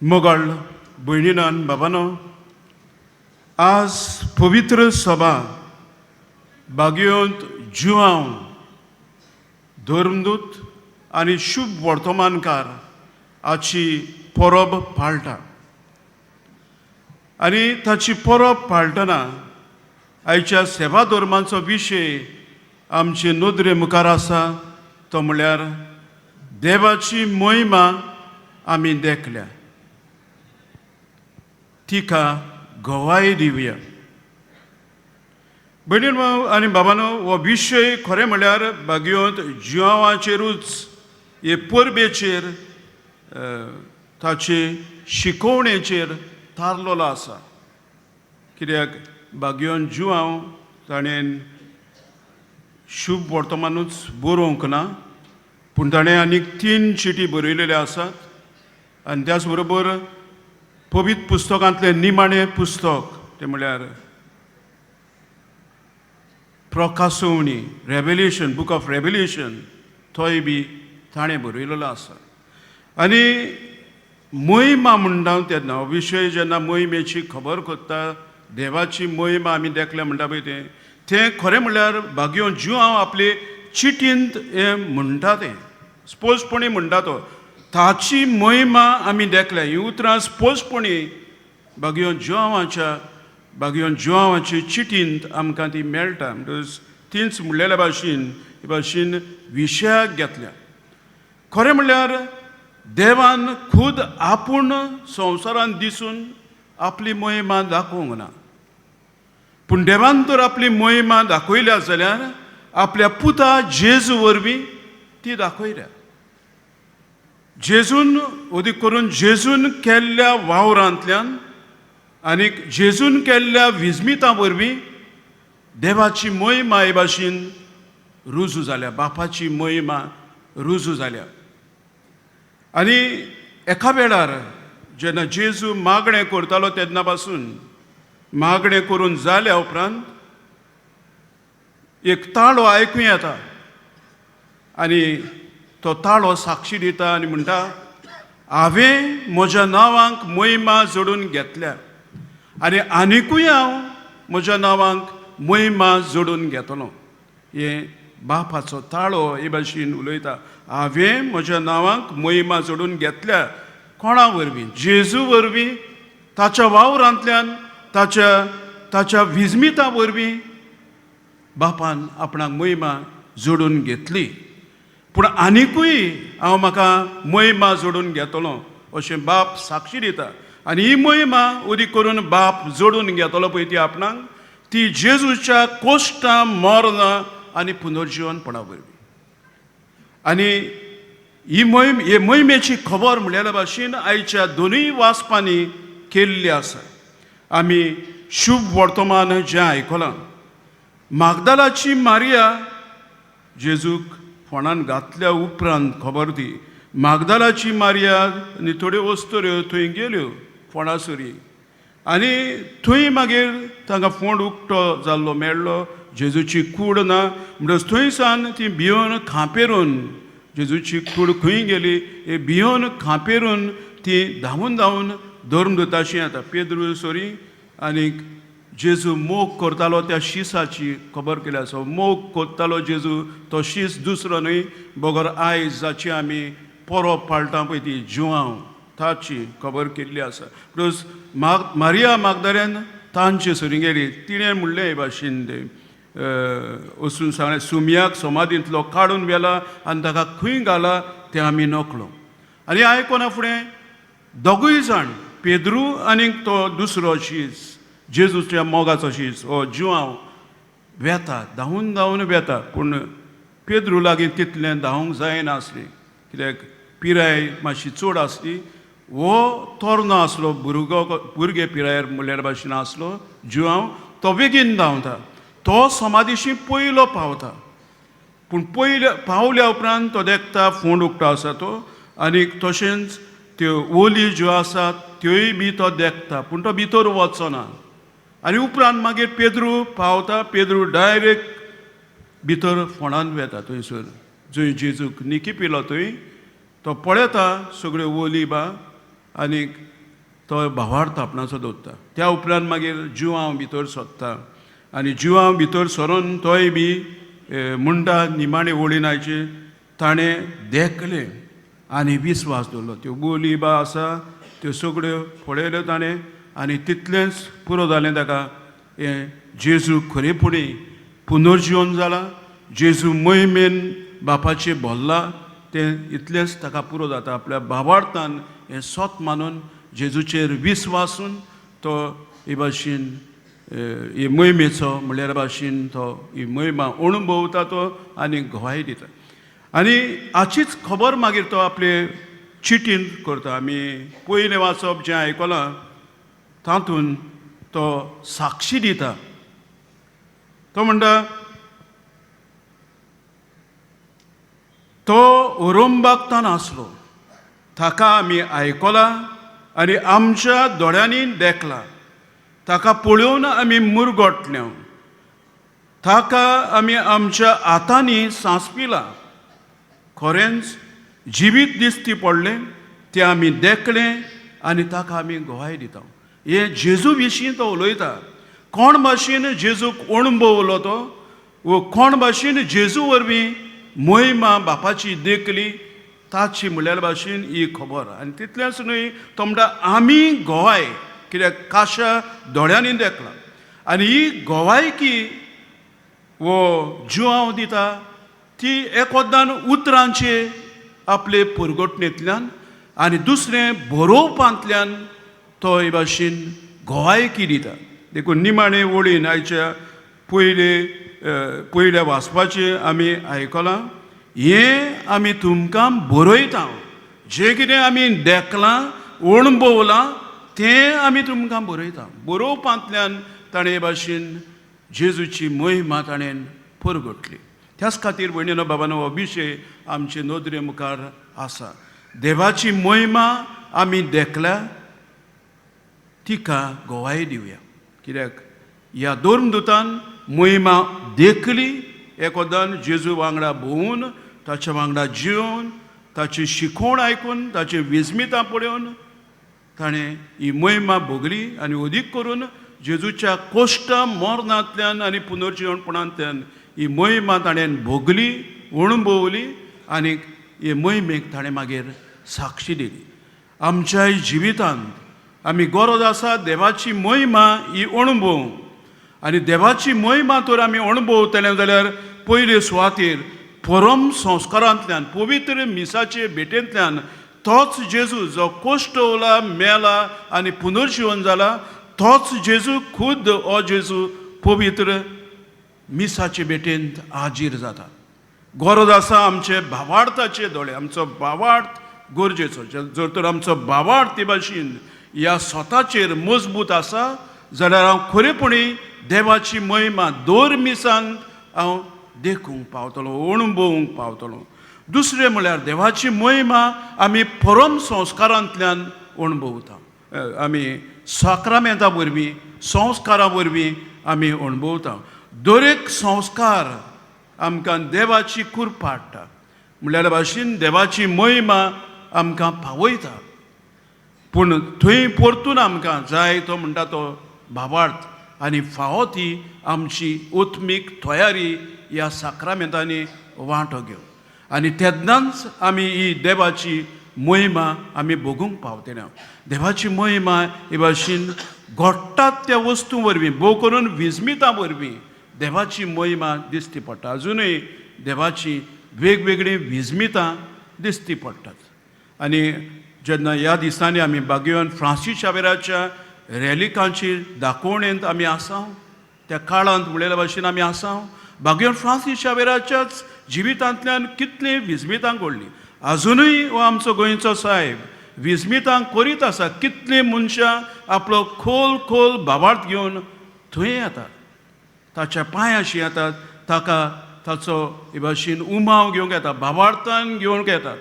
मोगाळ भयणीन बाबानो, आज पवित्र सभा बागयोंत जुआंव धर्मदूत आनी शुभ वर्तमानकार हाची परब पाळटा आनी ताची परब पाळटना आयच्या सेवा धर्माचो विशय आमचे नदरे मुखार आसा, तो म्हणल्यार देवाची मोहिमा आमी देखल्या, तिका गवाय दिवया. भयणीनो आनी बाबानो, हो विशय खरें म्हणल्यार बागयोंत जिवाचेरूच हे परबेचेर, ताचे शिकोवणेचेर थारलेलो आसा, कित्याक बागयोन जुआंव ताणें शुभ वर्तमानूच बरोवंक ना, पूण ताणें आनीक तीन चिटी बरयलेल्यो आसात आनी त्याच बरोबर पवित्र पुस्तकांतलें निमाणें पुस्तक, तें म्हणल्यार प्रकाशवणी, रेवलेशन, बूक ऑफ रेवलेशन, तोय बी ताणें बरयलेलो आसा. आनी मोहिमा म्हणटा तेन्ना, हो विशय जेन्ना मोहिमेची खबर करता, देवाची मोहिमा आमी देखल्या म्हणटा पळय, तें तें खरें म्हणल्यार बागयो जुआंव आपले चिटींत हें म्हणटा, तें स्पश्टपणी म्हणटा तो, ताची मोहिमा आमी देखल्या. हीं उतरां स्पश्टपणी बागयो जुआंवाचे चिटींत आमकां ती मेळटा. म्हणटकच तीच म्हणलेल्या भाशेन, हे भाशेन विशयाक घेतल्या. खरें म्हणल्यार देवान खूद आपूण संवसारांत दिसून आपली मोहिमा दाखोवंक ना, पूण देवान तर आपली मोहिमा दाखयल्या जाल्यार आपल्या पुता जेजू वरवीं ती दाखयल्या. जेजून, अदीक करून जेजून केल्ल्या वावरांतल्यान आनी जेजून केल्ल्या विस्मितां वरवीं देवाची मोहिमा हे भाशेन रुजू जाल्या, बापाची मोहिमा रुजू जाल्या. आनी एका वेळार जेन्ना जेजू मागणें करतालो, तेन्ना पासून मागणें करून जाल्या उपरांत एक ताळो आयकूं येता आनी तो ताळो साक्षी दिता आनी म्हणटा, "हांवें म्हज्या नांवांक मोहिमा जोडून घेतल्या आनी आनिकूय हांव म्हज्या नांवांक मोहिमा जोडून घेतलो." हे बापाचो ताळो हे भाशेन उलयता, "हांवें म्हज्या नांवांक मोहिमा जोडून घेतल्या." कोणा वरवीं? जेजू वरवीं, ताच्या वावरांतल्यान, ताच्या ताच्या विस्मिता वरवीं बापान आपणाक मोहिमा जोडून घेतली. पूण आनिकूय हांव म्हाका मोहिमा जोडून घेतलो अशें बाप साक्षी दिता. आनी ही मोहिमा अदीक करून बाप जोडून घेतलो पळय ती आपणाक, ती जेजूच्या कोश्टां, मरणां आनी पुनर्जिवनपणा वरवीं. आनी ही मोहीम, हे मोहिमेची खबर म्हणलेल्या भाशेन आयच्या दोनूय वाचपांनी केल्ली आसा. आमी शुभ वर्तमान जें आयकलां, मागदालाची मारिया, जेजूक फोंडान घातल्या उपरांत खबर ती, मागदालाची मारिया आनी थोड्यो वस्तुऱ्यो थंय गेल्यो फोंडासरी आनी थंय मागीर तांकां फोंड उक्तो जाल्लो मेळ्ळो, जेजूची कूड ना. म्हणटच थंय सावन ती भियोन खांपेरून, जेजूची कूड खंय गेली हे भियोन खांपेरून ती धांवून धांवून धर्मदूताशी येता, पेद्रू सोरी आनीक जेजू मोग करतालो त्या शिसाची खबर केली आसा. मोग करतालो जेजू तो शीस दुसरो न्हय बगर आयज जाची आमी परब पाळटा पळय ती जुआंव, ताची खबर केल्ली आसा. प्लस मारिया मागदाऱ्यान तांचे सरी गेली. तिणें म्हणलें हे भाशेन, तें वचून सांगलें, सुमयाक समाधींतलो काडून व्हेला आनी ताका खंय घाला तें आमी नकळो. आनी आयकोना फुडें दोगूय जाण, पेद्रू आनी तो दुसरो शीस, जेजूच्या मोगाचो शीस, हो जुआंव, वेता, धांवून धांवून वेता. पूण पेद्रू लागीं तितलें धांवूंक जायनासलें, कित्याक पिराय मातशी चड आसली. हो तरणो आसलो, भुरगो, भुरगे पिरायेर म्हणल्यार भाशेन आसलो जुआंव. तो बेगीन धांवता, तो समाधीशी पयलो पावता. पूण पयल्या पावल्या उपरांत तो देखता फोंड उक्तो आसा तो आनी तशेंच त्यो ओली ज्यो आसात त्योय बी तो देखता, पूण तो भितर वचना. आनी उपरांत मागीर पेद्रू पावता. पेद्रू डायरेक्ट भितर फोंडान वेता. थंयसर जंय जेजूक निकिपिलो थंय तो पळयता सगळ्यो ओली बा. आनी तो भावार्थ आपणाचो दवरता. त्या उपरांत मागीर जुवांव भितर सोदता आनी जुवांव भितर सरून तोय बी म्हणटा निमाणे वळीन आयचे ताणें देखलें आनी विस्वास दवरलो. त्यो बोली बा आसा त्यो सगळ्यो पळयल्यो ताणें आनी तितलेंच पुरो जालें ताका. हें जेजू खरेपणी पुनर्जिवन जाला, जेजू मोहिमेन बापाचे भरला, तें इतलेंच ताका पुरो जाता. आपल्या भावार्थान हें सत मानून जेजूचेर विस्वासून तो हे भाशेन ही मोहिमेचो म्हणल्यार भाशेन तो ही मोहिमा अणभवता तो आनी गवाय दिता. आनी हाचीच खबर मागीर तो आपले चिटीन करता. आमी पयलें वाचप जें आयकलां तातूंत तो साक्षी दिता. तो म्हणटा तो ओरोंबागतान आसलो, ताका आमी आयकला आनी आमच्या दोळ्यांनी देखला, ताका पळोवन आमी मुरगटले, ताका आमी आमच्या हातांनी सांसपिला, खरेंच जिवीत दिसती पडलें तें आमी देखलें आनी ताका आमी गवाय दिता. हे जेजू विशीं तो उलयता. कोण भाशेन जेजूक अणभवलो तो वो कोण भाशेन जेजू वरवीं मोहिमा बापाची देखली ताची म्हणल्यार भाशेन ही खबर. आनी तितलेंच न्हय, तो म्हणटा आमी गवाय, कित्याक काशा दोळ्यांनी देखला. आनी ही गवायकी वो जुवांव दिता ती एकोदान उतरांचे आपले पुरगटणेंतल्यान आनी दुसरें बरोवपांतल्यान तो हे भाशेन गवायकी दिता. देखून निमाणे वळीन आयच्या पयले पयल्या वाचपाचें आमी आयकलां, हें आमी तुमकां बरयता, जें कितें आमी देखलां अणभवलां तें आमी तुमकां बरयता. बरोवपांतल्यान ताणें हे भाशेन जेजूची मोहिमा ताणें परगटली. त्याच खातीर भयणीनो बाबानो हो विशय आमचे नदरे मुखार आसा. देवाची मोहिमा आमी देखल्या तिका गवाय दिवया, कित्याक ह्या धर्मदूतान मोहिमा देखली. एकोदान जेजू वांगडा भोंवून ताच्या वांगडा जिवन ताची शिकोवण आयकून ताची विस्मितां पळोवन ताणें ही मोहिमा भोगली आनी अदीक करून जेजूच्या कोश्टा मरणांतल्यान आनी पुनर्जिवणपणांतल्यान ही मोहिमा ताणें भोगली, अणभवली आनी हे मोहिमेक ताणें मागीर साक्षी दिली. आमच्याय जिवितांत आमी गरज आसा देवाची मोहिमा ही अणभव. आनी देवाची मोहिमा तर आमी अणभवतले जाल्यार पयले सुवातेर परम संस्कारांतल्यान पवित्र मिसाचे भेटेंतल्यान तोच जेजू जो कोश्टवला मेला आनी पुनर्जिवन जाला तोच जेजू खुद्द हो जेजू पवित्र मिसाचे भेटेंत हाजीर जाता. गरज आसा आमचे भावार्थाचे दोळे, आमचो भावार्थ गरजेचो. जर तर आमचो भावार्थ ते भाशेन ह्या स्वताचेर मजबूत आसा जाल्यार हांव खरेपणी देवाची महिमा दर मिसान हांव देखूंक पावतलो, अणभवूंक पावतलो. दुसरें म्हळ्यार देवाची महिमा आमी परम संस्कारांतल्यान अणभवता. आमी साक्रामेंता वरवीं, संस्कारा वरवीं आमी अणभवता. दरेक संस्कार आमकां देवाची कृपा हाडटा, म्हणल्यार भाशेन देवाची महिमा आमकां पावयता. पूण थंय परतून आमकां जाय तो म्हणटा तो भावार्थ आनी फावो ती आमची आत्मीक तयारी ह्या साक्रामेंतांनी वांटो घेवन आनी तेन्नाच आमी ही देवाची मोहिमा आमी भोगूंक पावतले. देवाची मोहिमा हे भाशेन घडटात त्या वस्तू वरवीं, भोव करून विस्मितां वरवीं देवाची मोहिमा दिसती पडटा. अजुनूय देवाची वेगवेगळीं विस्मितां दिसती पडटात. आनी जेन्ना ह्या दिसांनी आमी बागेवन फ्रांसीस शावेराच्या रॅलिकांची दाखोवणेंत आमी आसा, त्या काळांत म्हणलेल्या भाशेन आमी आसा, बागेवन फ्रांसीस शावेराच्याच जिवितांतल्यान कितलीं विस्मितां घडलीं. आजुनूय हो आमचो गोंयचो साहेब विस्मितां करीत आसा. कितलीं मनशां आपलो खोल खोल भावार्थ घेवन थंय येतात, ताच्या पांयाशी येतात, ताका ताचो हे भाशेन उमाव घेवंक येता, भावार्थान घेवंक येतात,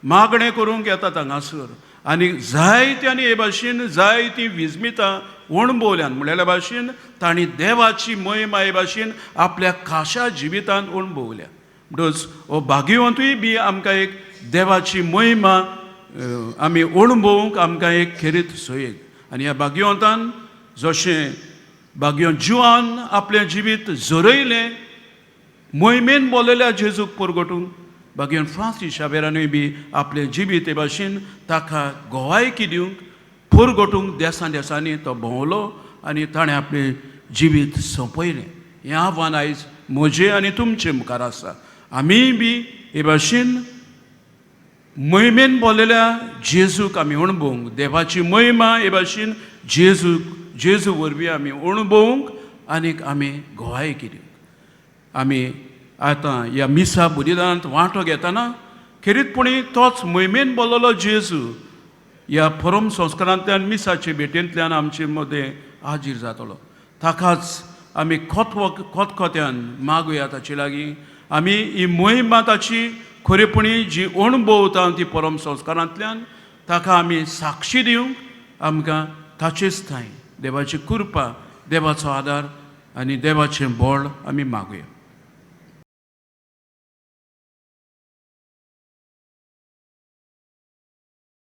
मागणें करूंक येतात हांगासर. आनी जायत्यांनी हे भाशेन जायतीं विस्मितां अणभवल्यान, म्हणलेल्या भाशेन तांणी देवाची मोहिमा हे भाशेन आपल्या खाशा जिवितांत अणभवल्या. म्हणटच हो भाग्यवंतूय बी आमकां एक देवाची मोहिमा आमी अणभवूंक आमकां एक खेरीत सोयेक. आनी ह्या भाग्यवंतान जशें भाग्यवंत जिवान आपलें जिवीत झरयलें मोहिमेन बोलयल्या जेजूक परगटूंक, भाग्यवंत फ्रांसीस शावेरानूय बी आपलें जिवीत हे भाशेन ताका गोवायकी दिवंक परगटूंक देसां देसांनी तो भोंवलो आनी ताणें आपलें जिवीत सोंपयलें. हें आव्हान आयज म्हजें आनी तुमचें मुखार आसा. आमीय बी हे भाशेन मोहिमेन बोलयल्या जेजूक आमी अणभवूंक, देवाची महिमा हे भाशेन जेजूक जेजू वरवीं आमी अणभवूंक आनीक आमी गोवायकी दिवंक. आमी आतां ह्या मिसा बलिदानांत वांटो घेतना खेरीतपणी तोच मोहिमेन बोललो जेजू ह्या परम संस्कारांतल्यान मिसाचे भेटेंतल्यान आमचे मदें हाजीर जातलो. ताकाच आमी खोतखोत्यान मागुया ताचे लागीं. आमी ही मोहिमा ताची खरेपणी जी अणभवता ती परम संस्कारांतल्यान ताका आमी साक्षी दिवंक आमकां ताचेच ठांय देवाची कृपा, देवाचो आदार आनी देवाचें बळ आमी मागुया.